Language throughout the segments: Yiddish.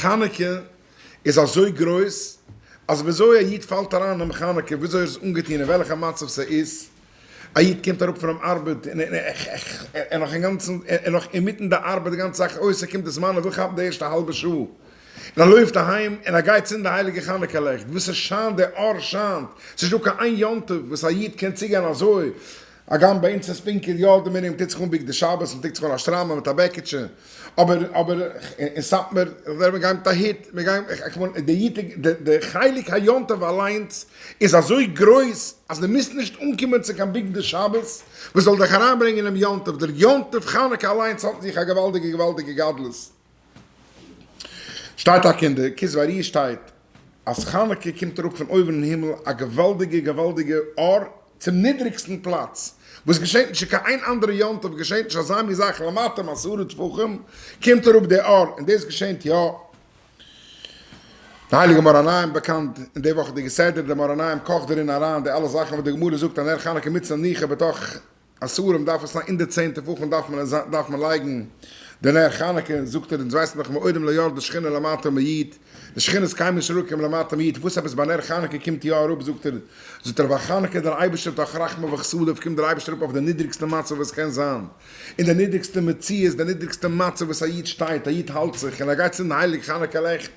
חנוכה איז אזוי גרויס, אז וויאזוי א איד פאלט אריין אינעם חנוכה, וויאזוי ער איז אנגעטון אין וועלכע מצב ס'איז, א איד קומט אראפ פונעם ארבעט און ער נאך אינגאנצן, ער נאך אינמיטן די ארבעט די גאנצע זאך, אוי ס'קומט די זמן ער וויל כאפן די ערשטע האלבע שעה, און ער לויפט אהיים און ער גייט צינדן די הייליגע חנוכה לעכט, וואס עס שיינט די אור שיינט, ס'נישט דא קיין איין יום טוב וואס א איד קען צוגיין אזוי, הגם ביי אונז אין ספינקא יא די מנהג מ'טוט זיך אן בגדי שבת מ'טוט זיך אן א שטריימל מיט א בעקיטשע, אבער אבער אין סאטמאר ווען מיר גייען מיט א הוט, מיר גייען איך מיין די איד די חלק היום טוב אליינס איז אזוי גרויס אז די מוזט נישט אנקומען צו קיין בגדי שבת וואס זאל דיך אריינברענגען אינעם יום טוב, דער יום טוב חנוכה אליינס האט אין זיך א געוואלדיגע געוואלדיגע גדלות. שטייט טאקע אין די כתבי ארי' שטייט אז חנוכה קומט אראפ פון אויבן אין הימל א געוואלדיגע געוואלדיגע אור צום נידריגסטן פלאץ וואס געשענט נישט אין קיין איין אנדערע יום טוב געשענט נישט אזא מין זאך למטה מעשרה טפחים קומט אראפ די אור און דאס געשענט יא די הייליגע מאור עיניים באקאנט אין די וואכעדיגע סדר די מאור עיניים קאכט דערין אריין די אלע זאכן וואס די גמרא זאגט אז נר חנוכה מצוה ניחא בתוך עשרה דארף עס זיין אין די צענטע וואכן דארף מען דארף מען לייגן די נר חנוכה, זאגט ער אונז ווייסן דאך מעולם לא ירדה שכינה למטה מיד, די שכינה איז קיינמאל נישט אראפגעקומען למטה מיד, וואס עפעס ביי נר חנוכה קומט יא אראפ, זאגט ער, זאגט ער ווייל חנוכה דער אייבערשטער תוך רחמיו וחסדיו קומט דער אייבערשטער אראפ אויף די נידריגסטע מצב וואס קען זיין, אין די נידריגסטע מציאות, די נידריגסטע מצב וואס א איד שטייט, א איד האלט זיך, און ער גייט צינדן הייליג חנוכה לעכט,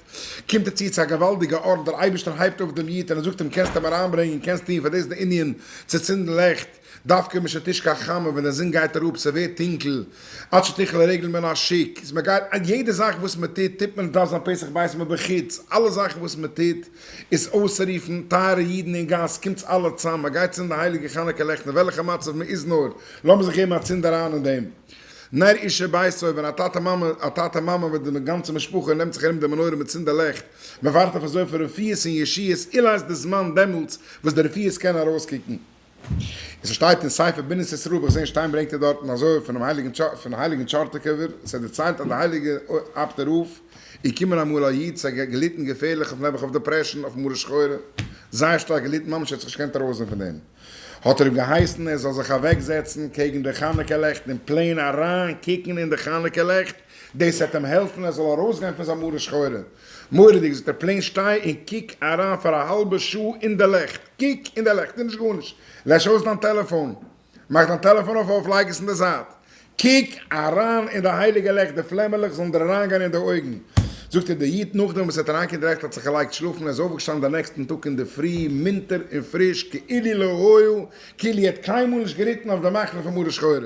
קומט ער צו צו א געוואלדיגע ארט, דער אייבערשטער הייבט אויף דעם איד און ער זאגט אים קענסט אים אריינברענגען, קענסט טון, פאר דאס איז די ענין צו צינדן לעכט. דווקא משתשקע החמה ווען די זון גייט אראפ ס'ווערט טונקל עד שתכלה רגל מן השוק איז מ'גייט יעדע זאך וואס מ'טוט טוט מען דארף זיין פתח בית מבחוץ אלע זאכן וואס מ'טוט איז אויסצורופן טייערע אידן אין גאס קומטס אלע צאם מ'גייט צינדן די הייליגע חנוכה לעכט אין וועלכע מצב מ'איז נאר לאמיר זיך געבן א צינד אריין אין דעם נר איש וביתו ווען א טאטע מאמע א טאטע מאמע מיט די גאנצע משפחה נעמט זיך ארום די מנורה מ'צינדט די לעכט מ'ווארט אויף אזויפיל רפואות און ישועות אולי איז די זמן דעמאלטס וואס די רפואות קענען ארויסקוקן. עס שטייט אין ספר בינת ישראל האב איך געזען שטיין ברענגט ער דארטן אזוי פונעם הייליגן פון הייליגן טשארטיקובער עס האט דערציילט אז די הייליגע אפטער רב איז געקומען אמאל א איד ס'האט געליטן געפערליך אויף נעבעך אויף depression אויף מרה שחורה זייער שטארק געליטן ממש ער האט זיך נישט געקענט ארויסזען פון דעם האט ער אים געהייסן ער זאל זיך אוועק זעצן קעגן די חנוכה לעכט און plain אריין קוקן אין די חנוכה לעכט דאס וועט אים העלפן ער זאל ארויסגיין פון זיין מרה שחורה. מורא'דיג זאגט ער plain שטיי און קוק אריין פאר א האלבע שעה אין די לעכט, קוק אין די לעכט, טו נישט גארנישט, לעש אויס דיין טעלעפאן, מאך דיין טעלעפאן אויף off לייג עס אין די זייט, קוק אריין אין די הייליגע לעכט, די פלעמעלעך זאלן דיר אריינגיין אין די אויגן. זאגט ער, דער איד נאכדעם וואס ער האט אריינגעקוקט אין די לעכט האט זיך געלייגט שלאפן, ער איז אויפגעשטאנען די נעקסטן טאג אינדערפרי מונטער און פריש כאילו לא היה, כאילו ער האט קיינמאל נישט געליטן אויף די מחלה פון מרה שחורה.